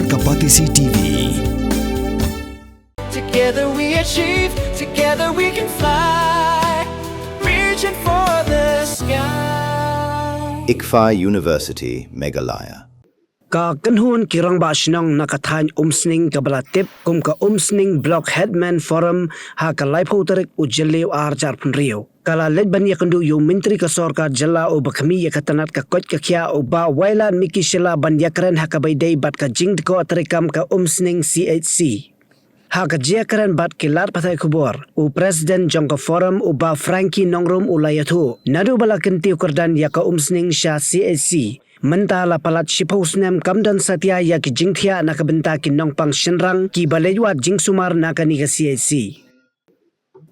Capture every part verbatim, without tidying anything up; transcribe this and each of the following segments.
Kapatisi T V. Together we achieve, together we can fly. Reaching for the sky. ICFAI University, Meghalaya. Ka kynhun ki rangbah shnong na ka thaiñ Umsning kaba la tip kum ka Umsning Block Headman Forum ha ka laiphew tarik u Jylliew arhajar phew hynriew ka la leit ban ïakynduh ïa u Myntri ka Sorkar Jylla uba khmih ïa ka tnat ka koit ka khiah u Bah Wailadmiki Shylla ban ïakren ha kaba ïadei bad ka jingdkoh treikam ka Umsning C H C. Ha ka jingïakren bad ki lad pathai khubor, u President jong ka Forum u Bah Frankie Nongrum u la ïathuh naduh ba la kyntiew kyrdan ïa ka Umsning sha C H C, mynta la palat shiphew snem kam don satia ïa ki jingthiah na ka bynta ki nongpang shynrang kiba leit wad jingsumar na kane ka C H C.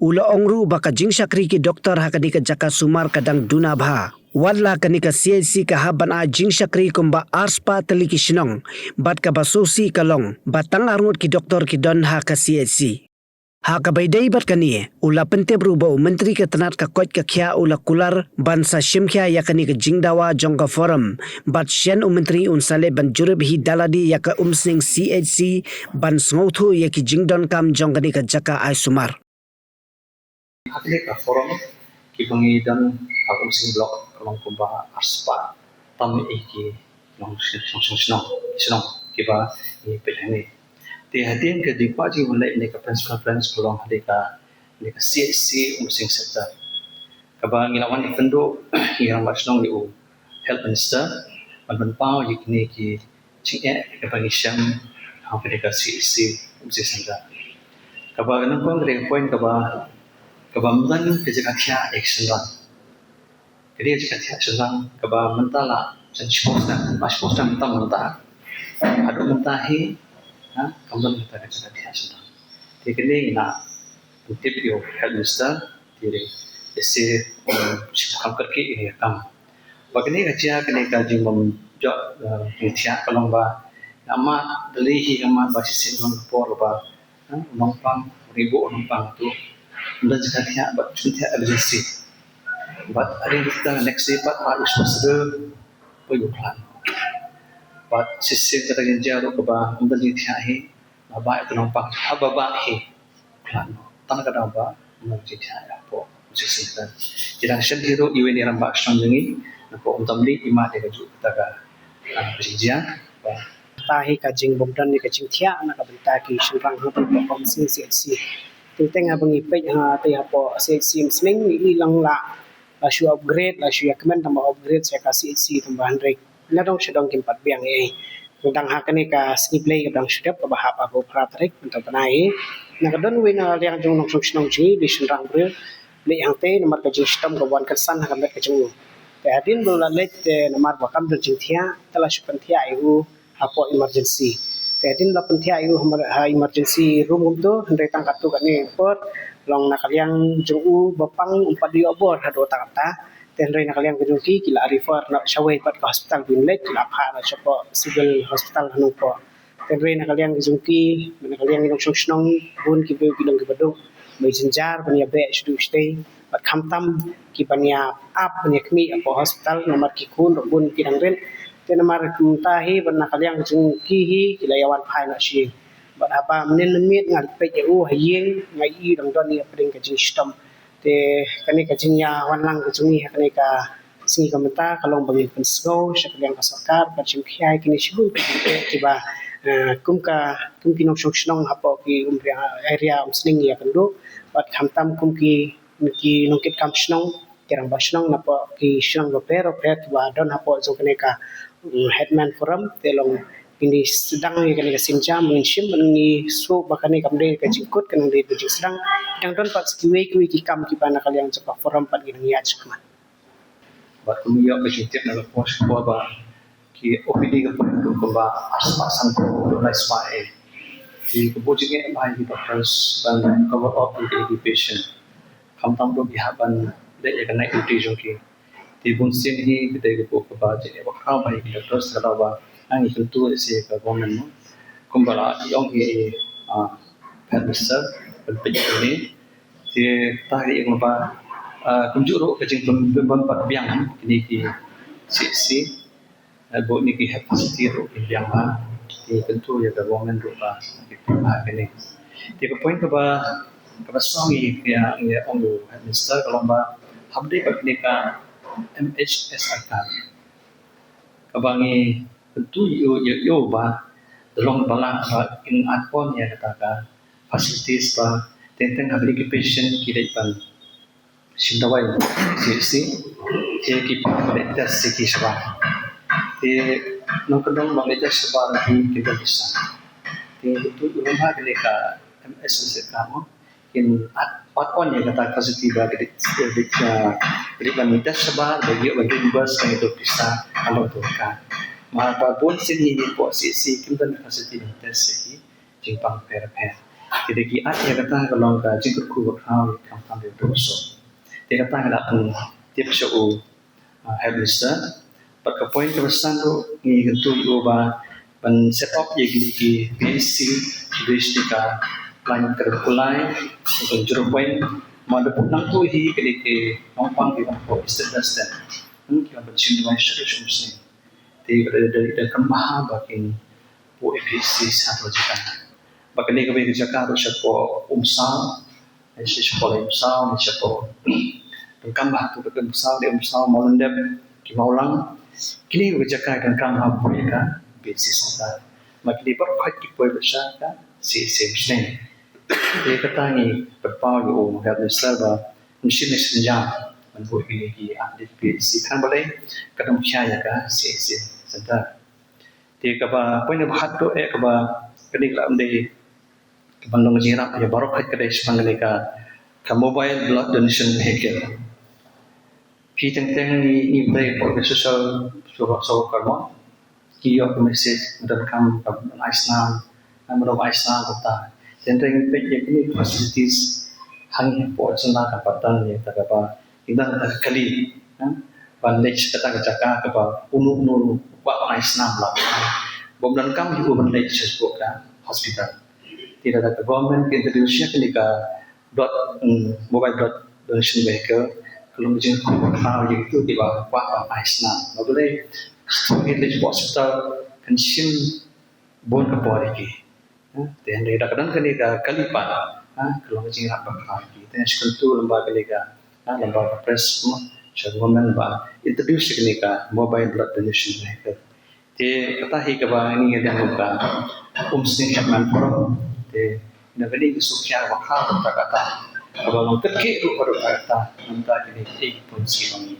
U la ong ruh ba ka jingshakri ki doktor ha kane ka jaka sumar ka dang duna bha. Watla kane ka C H C ka hap ban ai jingshakri kumba arspah tylli ki shnong bad kaba sngewsih ka long ba tang arngut ki doktor ki don ha ka C H C. Ha kaba ïadei bad kane, u la pyntip ruh ba u Myntri ka tnat ka koit ka khiah u la kular ban sa shimkhia ïa kane ka jingdawa jong ka Forum bad shen u Myntri un sa leit ban jurip hi da lade ïa ka Umsning C H C ban sngewthuh ïa ki jingdonkam jong kane ka jaka ai sumar. Ha kane ka Forum kiba ngi don ha Umsning Block ka long kumba arspah tam ïa ki nong shnong shnong shnong kiba ngi peit hangne. Te hadien ka jingkwah jingwan leit ne ka press conference ka long hadien ka ne ka C H C Umsning Center kaba ngi la wan ïakynduh ïa ki rangbah shnong ïa u Health Minister ban pynpaw ïa kine ki jingeh kaba ngi shem ha kane ka C H C Umsning Center. Kaba nyngkong ka dei ka point kaba kaba ym don ka jaka thiah ïa ki shynrang. Ka dei ka jaka thiah shynrang kaba mynta la jan shiphew snem, la shiphew snem mynta mynta. Haduh mynta hi ha kam don kata ka jaka thiah shynrang. Te kane ngi na pyntip ïa u Health Minister te dei ïa se um shim kham kyrkieh ïa ka kam. Ba kane ka jia kane ka jingbym jot jingthiah ka long ba nga mad da lei hi nga mad ba shisien long ka por ba u nongpang u ri buh u nongpang tu ym don jaka thiah bad jingthiah emergency. Bad hadien kata next day pat ba u sdang ba u khlad. Bad shisien kata ka jia ruh kaba ym don jingthiah hi ba ba u nongpang haba ba hi. Khlad noh tang ka daw ba ym don jingthiah hapoh Umsning Center. Ki dang shem hi ruh iwei na i rangbah shnong jong ngi na ka Umtamli i mad ïa kajuh kata ka jingjiang. Kata hi ka jingbym don ïa ka jingthiah na ka bynta ki shynrang hapoh Umsning C H C. Teng teng haba ngi peit ha te hapoh C H C Umsning ngi i lang la la shu upgrade la shu ïa kmen tang ba upgrade sha ka C H C tang ba hynrei na dong sha dong kim pat biang ei. Dang ha kane ka sngi Blei ka dang shu dep kaba hap ha ka phra tarik mynta bnai. Na ka don wei na liang jong nongshong shnong jong ngi dei shynrang briew. Leh hangtei namar ka jingshitom ka wan kynsan ha ka met ka jong u. Te hadien ba la leit te namar ba kam don jingthiah te la shu pynthiah ïa u hapoh emergency. Te hadien la pynthiah ïa u ha emergency room kumto hynrei tang katto katne por long na ka liang jong u ba pang um pat ïoh bor haduh ta kata. Te hynrei na ka liang ka jong ki ki la refer na shawei pat ka hospital ba kin leit ki la phah na shapoh civil hospital ha Nongpoh. Te hynrei na ka liang ka jong ki na ka liang ki nongshong shnong bun ki briew ki long kiba duk ba i jynjar ban ïa beh shuh shuh bad khamtam ki ban ïa ap ban ïa khmih hapoh hospital namar ki khun ruh bun ki dang rit. Te namar mynta hi bad na ka liang ka jong ki hi ki la ïa wan phai noh shi bad haba mynnin mynmiet nga peit ïa u ha ïing nga i dang don ïa pdeng ka jingshitom. Te kane ka jingïawan lang ka jong ngi ha kane ka sngi ka mynta ka long ba ngi pynsngew sha ka liang ka sorkar ban shim khia ïa kine shibun ki jingeh kiba kum ka kum ki nongshong shnong hapoh ki um area Umsning ïa kynduh bad khamtam kum ki ki nongkit kam shnong ki rangbah shnong napoh ki shnong bapher bapher kiba don hapoh jong kane ka Headman Forum te long kine sdang ïa kane ka sienjam ngin shim ngi shu ba kane kam dei ka jingkut ka nang dei ka jingsdang. Dang don pat kiwei kiwei ki kam kiba na ka liang jong ka Forum pat ngi nang ïa shikmat. Bad kum ïa ka jingtip na ka por sha por ba ki O P D ka por kumba arspah sanphew lai spah eh. Ki ka buh jingeh ba ki doctors ban cover up ïa ki patient. Khamtam ruh ki hap ban leh ïa ka night duty jong ki. Te bun sien hi ka dei ka buh kaba jingeh ba khraw ba ïa ki doctors ka daw ba ngi kyntu ïa ka government mo. Kumba la ong hi Prime Minister ban pynjah ni. Te ta hi ong ba kumjuh ruh ka jingpynbym pat biang kine ki C H C. Buh ni ki health facility ruh ki biang ba Te kyntu ïa ka government ruh ba ki pynbha kane. Te ka point kaba kaba song ïa ïa ong u Head Minister ka long ba hapdeng ba kane ka M H S I card kaba ngi kyntu ïa ïa ïa ba da long ba la ba kin add on ïa kata ka facilities ba teng teng hapdeng ki patient ki dei ban shim dawai C H C te ki pa ba dei test C T shabar. Te nong kyntu ba dei test shabar ki ki dei bisa. Te tu ïa ba kane ka M H S I card mo kin add add on ïa kata ka facility ba ka dei ka dei ka dei ban test shabar ba ïa ba reimburse ka ïa tu pisa amar tu ka. Ma ba bun sien ïa ni ko C H C kim don facility ban test ïa ki jingpang pher pher. Ki dei ki add ïa kata ka long ka jingkyrkhu ba khraw ïa ka kam tam ïa tu so. Te kata nga da pyn tip sha u ah, Head Minister. Bad ka point kaba san ruh ngi kyntu ïa u ba ban set up ïa kine ki P H C ki base ne ka plan ka dei kulai ka dei zero point ma da put nang tu hi kine ki nongpang ki nongpang Eastern Western. Hmm, ki ban shim dawai sha sha sha. Te ka dei dei dei kan maha ba kin pu A P C sa to jaka. Ba kane ka bei ka jaka ruh sha ko Umsaw Ai shi shipor im saw ni shipor. Tang kam ba tu ka tang saw ni um saw mau lendep ki mau lang. Kini ka jaka tang kam ha bui ka bit si sata. Ma kini bar khait ki poi ba sha ka si si sne. Te ka tangi ka pau yu um head minister ba machine ni senja. Man bui kini ki update bit si kan balai ka tang khia ya ka si si sata. Te kaba poi ni ba hat tu eh kaba kini ka la um dei Ka ban long ka jingïarap ïa baroh ka dei shaphang kane ka ka mobile blood donation vehicle. Ki teng teng ngi ngi pynleit poi ka social social social worker mo. Ki ïoh ka message donkam ka ban ai snam. Ka ban ai snam kata. Teng teng ngi peit ïa kine ki facilities hangne hapoh jylla ka pateng ïa kata kaba Ki dang kali, ha? Ban leit sha kata ka jaka kaba uno uno uno ba ai snam la. Bym donkam hi ban leit sha ka hospital. Te lada ka government ka introduce ïa kane ka blood, mm, mobile blood donation vehicle, ka long jingkyrkhu ba khraw ïa kito kiba kwah ban ai snam. Ba balei, ka leit sha hospital kan shim bun ka por ïa ki. Ha, te hynrei da ka dang kane ka kali pat, ha, ka long ka jingïarap ba khraw ïa ki. Te nga sngewthuh lem bad kane ka, ha, lem bad ka press, mo, sha government ba introduce ïa kane ka mobile blood donation vehicle. Te kata hi kaba ngi ïa dang ka Umsning Hepman Forum. Te na kane ka suk ïa ba khraw kata kata. Kaba long kyrkieh ruh ba ruh kata. Nangta kine ki pun si ba ngi,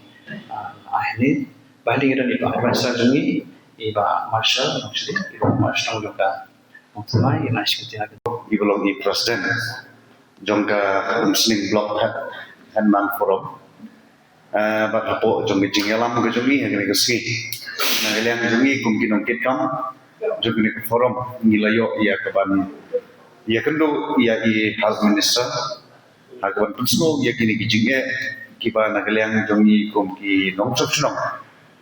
ah, ah, ni. Ba ni ngi don i ba Marshal jong ngi, i ba Marshal, actually, i ba Marshal jong ka Nongthymmai, i National Committee. I ba long i President jong ka Umsning Block Head, Hepman Forum. Eh, bad hapoh jong ka jingïalam ka jong ngi ha kane ka sngi. Na ka liang jong ngi kum ki nongkitkam jong kane ka forum ngi la ïoh ïa ka ban ïakynduh ïa i Health Minister ha ka ban pynsngew ïa kine ki jingeh kiba na ka liang jong ngi kum ki nongshong shnong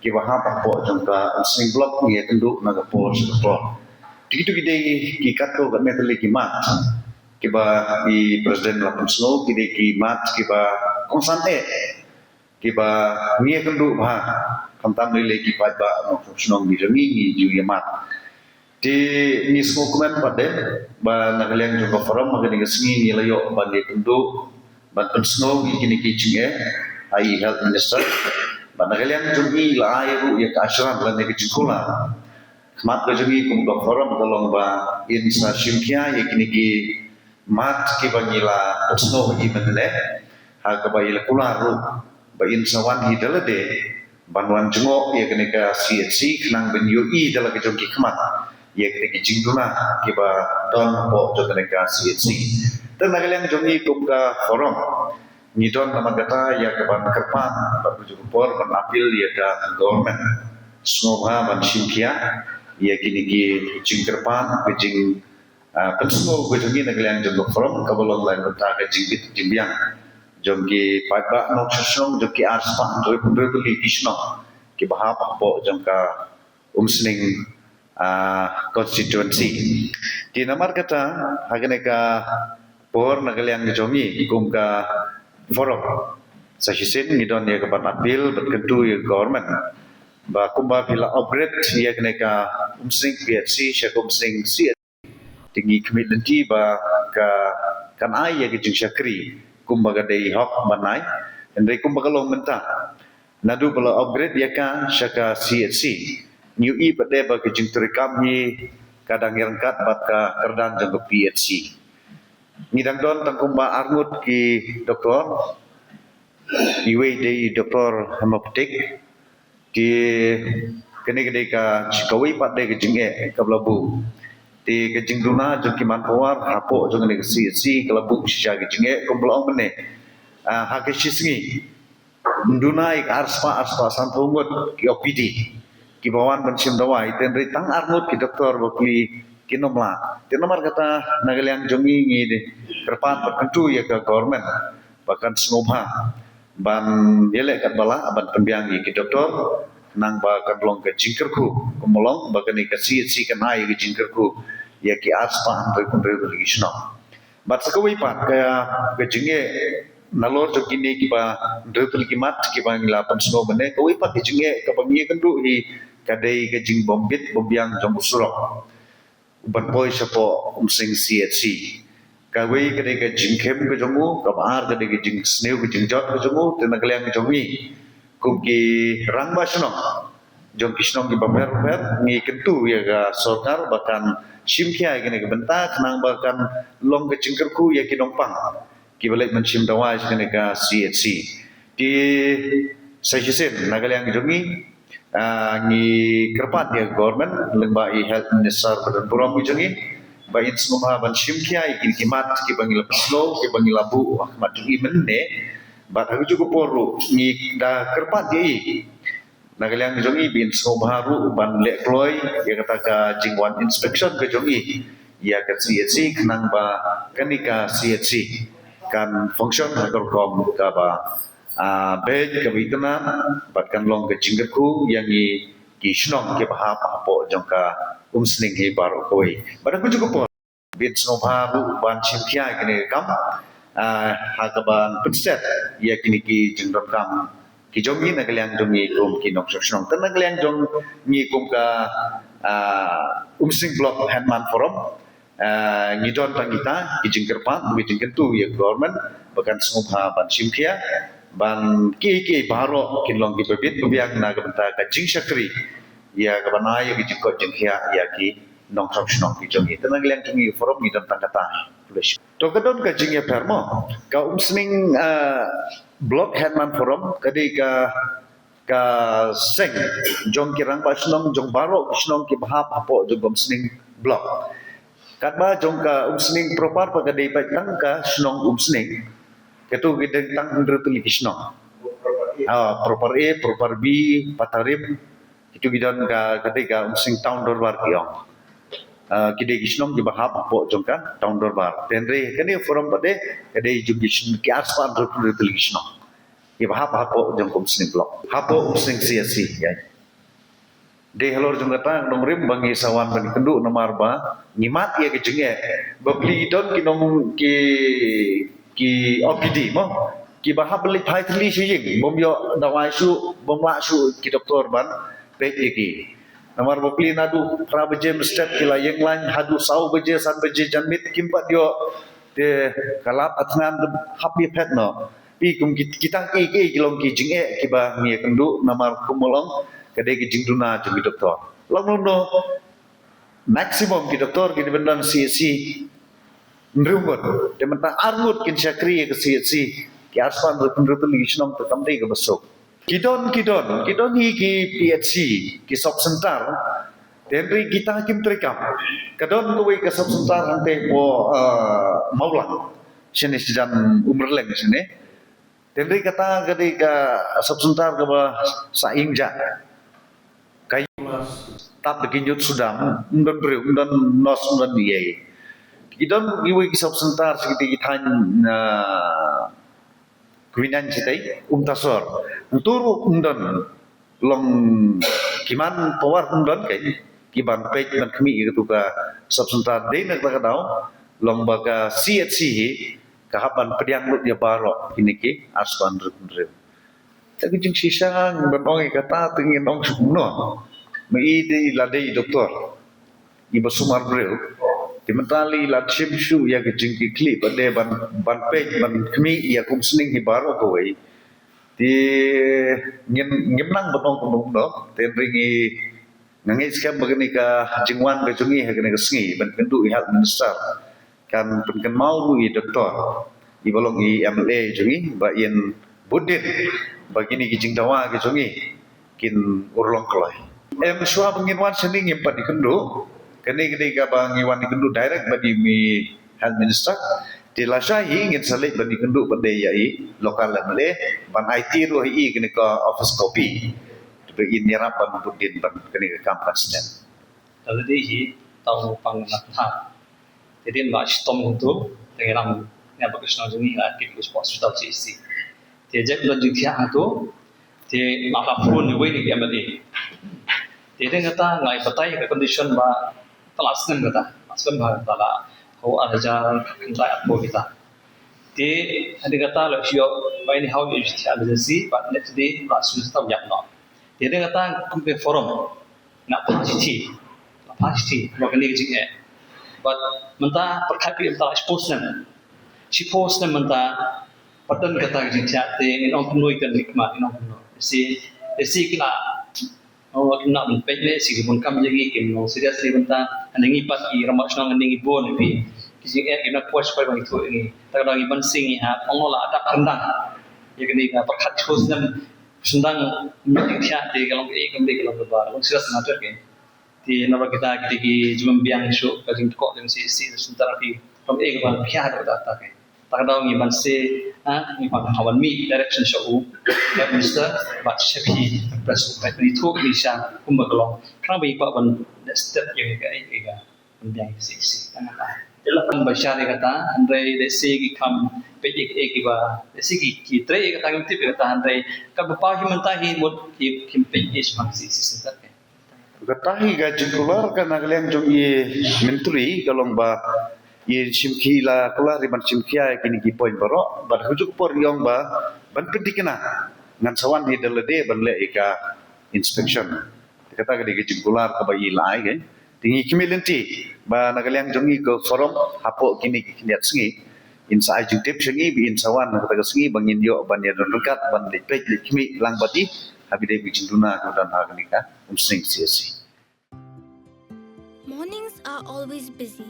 kiba hap hapoh jong ka Umsning Block ngi ïakynduh na ka por sha ka por. Te kito ki dei ki katto katne tylli ki mat kiba i President la pynsngew, ki dei ki mat kiba kongsan eh kiba ngi ïakynduh bha khamtam lei lei ki paidbah nongshong shnong ki jong ngi ngi ju ïa mat. Te ngi sngewkmen pat de ba na ka liang jong ka forum ha kane ka sngi ngi la ïoh ban ïakynduh ban pynsngew ïa kine ki jingeh ha i Health Minister. Bad na ka liang jong ngi la ai ruh ïa ka assurance lane ka jingkular. Khmat ka jong ngi kum ka forum ka long ba in sa shim khia ïa kine ki mat kiba ngi la pynsngew hi mynne ha kaba i la kular ruh ba in sa wan hi da lade ban wan jngoh ïa kane ka C H C khnang ban ïohi da la ka jong ki khmat ïa kane ki jingduna kiba don hapoh jong kane ka C H C. Te na ka liang jong ngi kum ka forum ngi don namar kata ïa ka ban kyrpad bad ka jong ka por ban appeal ïa ka government sngewbha ban shim khia ïa kine ki jingkyrpad ka jing Ah, pynsngew ka jong ngi na ka liang jong ka forum kaba long lai mynta ka jingbit jingbiang jong ki paidbah nongshong shnong jong ki arspah hynriew phew tylli ki shnong kiba hap hapoh jong ka Umsning, ah, constituency. Te namar kata ha kane ka por na ka liang jong ngi kum ka forum sa shisien ngi don ïa ka ban appeal bad kyntu ïa ka government Ba kumba phi la upgrade ïa kane ka Umsning P H C sha ka Umsning C H C, te ngi khmih lynti ba ka, kan ai ïa ka jingshakri kumba ka dei hok ban ai. Hynrei kumba ka long mynta, naduh ba la upgrade ïa ka sha ka C H C, ngi ïohi pat de ba ka jingtrei kam hi ka dang ïaryngkat bad ka kyrdan jong ka P H C. Ngi dang don tang kumba arngut ki doktor, iwei dei doktor homeopathic, te kane ka dei ka, kawei pat dei ka jingeh kaba la buh. Te ka jingduna jong ki manpower hapoh jong kane ka C H C ka la buh shisha ka jingeh kumba la ong mynne. Ah, ha ka shi sngi, ym duna ïa ka arspah, arspah sanphew ngut ki O P D kiba wan ban shim dawai, te hynrei tang arngut ki doktor bapli kin ym lah. Te namar kata na ka liang jong ngi, ngi kyrpad bad kyntu ïa ka government ba kan sngewbha ban ïaleh katba lah ban pynbiang ïa ki doktor, khnang ba kan long ka jingkyrkhu, kumba long ba kane ka C H C kan ai ka jingkyrkhu ïa ki arspah hynriew phew hynriew tylli ki shnong. Bad sa kawei pat ka, ka jingeh nalor jong kine kiba hynriew tylli ki mat kiba ngi la pynsngew mynne, kawei pat ka jingeh kaba ngi ïakynduh hi ka dei ka jingbym bit bym biang jong u surok uban poi shapoh Umsning C H C. Kawei ka dei ka jingkhim ka jong u, kaba ar ka dei ka jingsniew ka jingjot ka jong u. Te na ka liang jong ngi kum ki rangbah shnong jong ki shnong kiba pher pher, ngi kyntu ïa ka sorkar ba kan shim khia ïa kane ka bynta khnang ba kan long ka jingkyrkhu ïa ki nongpang kiba leit ban shim dawai sha kane ka C H C. Te sa shisien na ka liang jong ngi, ah, ngi kyrpad ïa ka government lyngba i health minister ba don burom ki jong ngi ba in sngewbha ban shim khia ïa kine ki mat kiba ngi la pynsngew, kiba ngi la buh ha khmat jong i mynne. Bad ha kajuh ka por ruh ngi da kyrpad ïa i na ka liang jong i ba in sngewbha ruh ban leh kloi ïa kata ka jingwan inspection ka jong i ïa ka C H C khnang ba kane ka C H C kan function ha ka rukom kaba, ah, beit, kaba itynnad bad kan long ka jingkyrkhu ïa ngi ki shnong kiba hap hapoh jong ka Umsning hi baroh kawei. Bad ha kajuh ka por ba in sngewbha ruh ban shim khia ïa kane ka kam, ah, ha kaban pynstet ïa kine ki jingdonkam ki jong ngi na ka liang jong ngi kum ki nongshong shnong. Te na ka liang jong ngi kum ka, ah, Umsning Block Headman Forum, ah, ngi don tang kita ki jingkyrpad, ki jingkyntu ïa ka government ba kan sngewbha ban shim khia ban ki, ki baroh kin long kiba bit ba biang na ka bynta ka jingshakri ïa kaban ai ïa ki jingkoit jingkhiah ïa ki nongshong shnong ki jong ngi. Te na ka liang jong ngi forum ngi don tang kata. To ka don ka jingïapher mo. Ka Umsning, ah, Block Headman Forum ka dei ka, ka seng jong ki rangbah shnong jong baroh ki shnong kiba hap hapoh jong ka Umsning Block. Katba jong ka Umsning proper pat ka dei pat tang ka shnong Umsning. Katu ki dei tang hynriew tylli ki shnong. Ah, proper A, proper B, Patarim, kitu ki don ka, ka dei ka Umsning Town Dorbar ki ong. Ah, ki dei ki shnong kiba hap hapoh jong ka Town Dorbar. Te hynrei kane forum pat de ka dei jong ki shnong, ki arspah hynriew phew hynriew tylli ki shnong kiba hap hapoh jong ka Umsning Block, hapoh Umsning C H C, ïa. Dei halor jong kata nongrim ba ngi sa wan ban kynduh namar ba ngi mad ïa ka jingeh. Bapli don ki nong ki, ki O P D mo, kiba hap ban leit phai thylli sha ïing, bym ïoh dawai shuh, bym lah shuh ki doktor ban peit ïa ki. Namar bapli naduh phra baje mynstep ki la ïeng lain haduh saw baje san baje janmiet kim pat ïoh. Te ka lad ka thngan hap ïa phet noh. Phi kum ki, kita ki, ki, ki long ki jingeh kiba ngi ïakynduh namar kumba long ka dei ka jingduna jong ki doktor. Long long noh, maximum ki doktor ki dei ban don C H C hynriew ngut. Te mynta ar ngut kin shakri ïa ka C H C, ki arspah hynriew phew hynriew tylli ki shnong te tam dei kaba suk. Ki don, ki don, ki don hi ki P H C, ki sub center. Te hynrei kita kim trei kam. Ka don kawei ka sub center hangtei hapoh, ah, Mawlang. Shane shajan Umrleng shane. Te hynrei kata ka dei ka sub center kaba sah ïing jah. Ka ïing tap da ki ñiut suda, ym don briew, ym don nurse, ym don ei ei. Ki don kiwei ki sub center sha kitei ki thaiñ, ah, Kwinan shatei, Umtasor. Hangtu ruh ym don, long ki manpower ym don kein kiban peit ban khmih ïa katu ka sub center. Dei na kata ka daw long ba ka C H C hi ka hap ban pdiang lut ïa baroh kine ki arspah hynriew phew hynriew. Ka jingshisha ban ong ïa kata te ngin ong shuh kumno. Ma i te i la dei i doktor iba sumar briew. Te mynta lei i la shim shuh ïa ka jingkitkhlieh pat de ban, ban peit ban khmih ïa ka umsning hi baroh kawei. Te ngim, ngim nang ban ong kumno kumno. Te hynrei ngi, nga ngeit skhem ba kane ka jingwan ka jong ngi ha kane ka sngi ban kynduh ïa i Health Minister kan pynkynmaw ruh ïa i doktor iba long i MLA jong ngi ba in bud dien ba kine ki jingdawa ki jong ngi kin urlong kloi. Em, shuwa ba ngin wan shane ngim pat ïakynduh. Kane ka dei kaba ngi wan ïakynduh direct bad i Health Minister. Te lashai hi ngin sa leit ban ïakynduh bad ïa i local MLA ban aiti ruh ha i kane ka office copy. Te ba in ïarap ban bud dien ban kane ka kam kan sdang. Te lada dei hi, tang u pang na tha. Te dei ba shitom hangto, te ngi lam, ngi ba ka shnong jong ngi la kit ku sport hospital CHC. Te jek don jingthiah hangto, te la ka phone ni wei ni MLA. Te dei kata ngai batai ka condition ba ta la snem kata, la snem ba ta la, ho ar hajar kynta arphew kita. Te hadien kata la shu ïoh ba ini hau ïoh jingthiah emergency, ba next day la shu tau ïap noh. Te hadien kata kum ka forum, nga phah shithi, nga phah shithi ba kane ka jingeh. Bad mynta pyrkhat phi mynta shiphew snem, shiphew snem mynta, pat don kata ka jingthiah te ngin ong kumno ïa ka nikmat, ngin ong kumno. Lehse, lehse ki la, oh, ki la ban peit ne, lehse ki bun kam jong ngi, kim long serious lei mynta. Hangne ngi pat ki rangbah shnong hangne ngi bun phi. Ki jingeh ki na kwah shuh ban ithuh ïa ngi. Te ka dang ngi ban sing ngi ha, ong la dak ryndang. Ïa kane ka pyrkhat shiphew snem, Sendang met ïa ka thiah te ka long kaei kam dei ka long kaba long serious matter ke. Te naba kita kita ki jingbiang shuh ka jingtkok jong C C C sendang ki kam dei kaba phiah da da ta ke. Ta ka daw ngi ban se, ha, ngi ban ha ban mih direction sha u Prime Minister bad sha phi press u peit ni thu ni sha kumba ka long. Khnang ba ngi kwah ban step ïa ka ei ei ka. Pynbiang ïa ka C C C tang kata. Te la pynbishar ïa kata, hynrei lehse ki kham peit ïa kiei kiba, lehse ki, ki trei ïa kata, kim tip ïa kata, hynrei kaba paw hi mynta hi mut ki, kim peit ïa shaphang C C C center. Kata hi ka jingkular ka na ka liang jong i Myntri ka long ba i shim ki la kular i ban shim khia ïa kine ki point baroh, bad ha kajuh ka por i ong ba ban pynthikna ngan sa wan hi da lade ban leh ïa ka inspection. Kata ka dei ka jingkular kaba i la ai ke. Te ngi khmih lynti ba na ka liang jong ngi ka forum hapoh kine ki khyndiat sngi in sa ai jingtip sha ngi ba in sa wan na kata ka sngi ba ngin ïoh ban ïadon ryngkat ban leit peit leit khmih lang bad i ha ba dei ka jingduna ka don ha kane ka Umsning C S C. Mornings are always busy.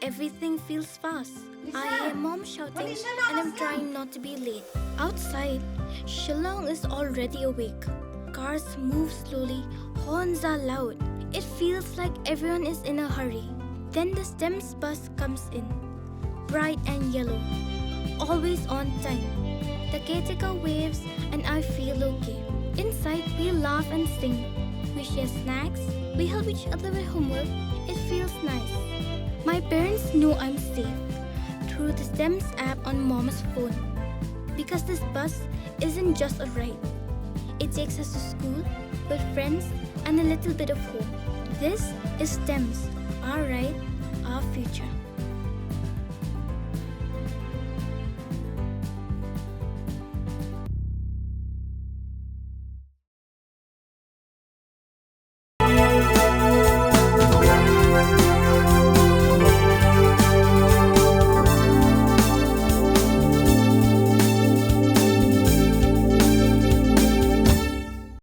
Everything feels fast. I hear mom shouting and I'm trying not to be late. Outside, Shillong is already awake. Cars move slowly, horns are loud. It feels like everyone is in a hurry. Then the STEMS bus comes in, bright and yellow, always on time. The caretaker waves and I feel okay. Inside, we laugh and sing. We share snacks. We help each other with homework. It feels nice. My parents know I'm safe through the STEMS app on mom's phone. Because this bus isn't just a ride. It takes us to school, with friends, and a little bit of home. This is STEMS, our ride, our future.